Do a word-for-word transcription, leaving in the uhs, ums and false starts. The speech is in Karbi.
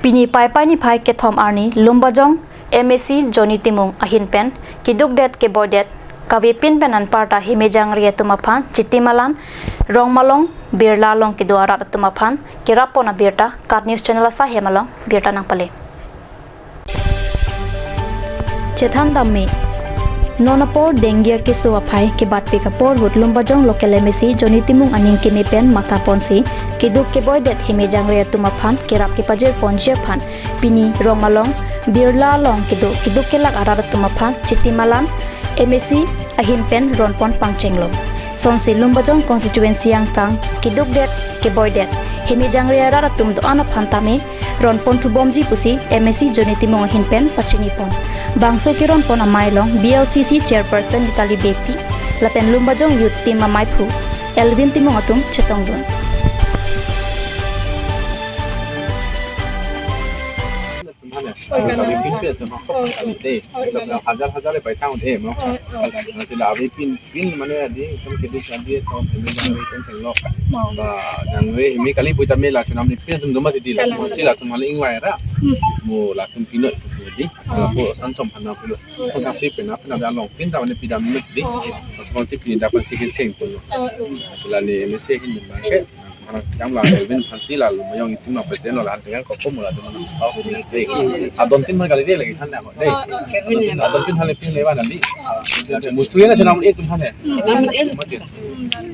Pini Paipai niphai kethom arni Lumbajong M A C Johnny Timung ahin pen kedukdet keboidet kavepin pen anparta Himejangri atum aphan Chitimalan, Rongmalong, Birla along kedo arat atum aphan kerap pon abirta KAT News Channel asai hem along birta nangpale. Chethan dam me. Non apor dengue keso aphai kebatpik apor ahut Lumbajong local M A C Johnny Timung aning keme pen matha ponsi keduk keboidet Himejangri atum aphan kerap kepajir ponji aphan pini Rongmalong, Birla along kedo keduk kelak arat atum aphan Chitimalan M A C ahin pen ron pon pangchenglo. Sonsi Lumbajong constituency angkang kedukdet keboidet Himejangri arat atum do-an aphan tame ron pon thubomji pusi M A C Johnny Timung ahin pen pachini pon. Bangso keron pon amei along B L C C chairperson Mitali Beypi lapen Lumbajong youth team ameiphu Elvin Timung atum chetongdun. Oi, kami pin pin tu masuk kami teh. Hajar hajar le paitang deh mo. Nanti la avi pin pin mana di kan keduk kan dia tahun ini kan dia kan tengok. Ba yang we ini kali buat kami la cuma ni pin tu cuma di la masih la cuma ingwai ra. Mo la tum pin di. Kalau ko santom hana pun. Ko kasih pin apa ada long pin tahu ni pidam ni di. Pas konsep pin dapat sikit ceng pun. Sila ni ini sih ini bangke. Anak jam la Elvin aphansi la Lumbajong itum aphan pen lo la dengan koko mula tu mana. Adon tin mana kali dia lagi kan dah. Adon tin hale pin lewan nanti. Musuhnya na chenam itu mana.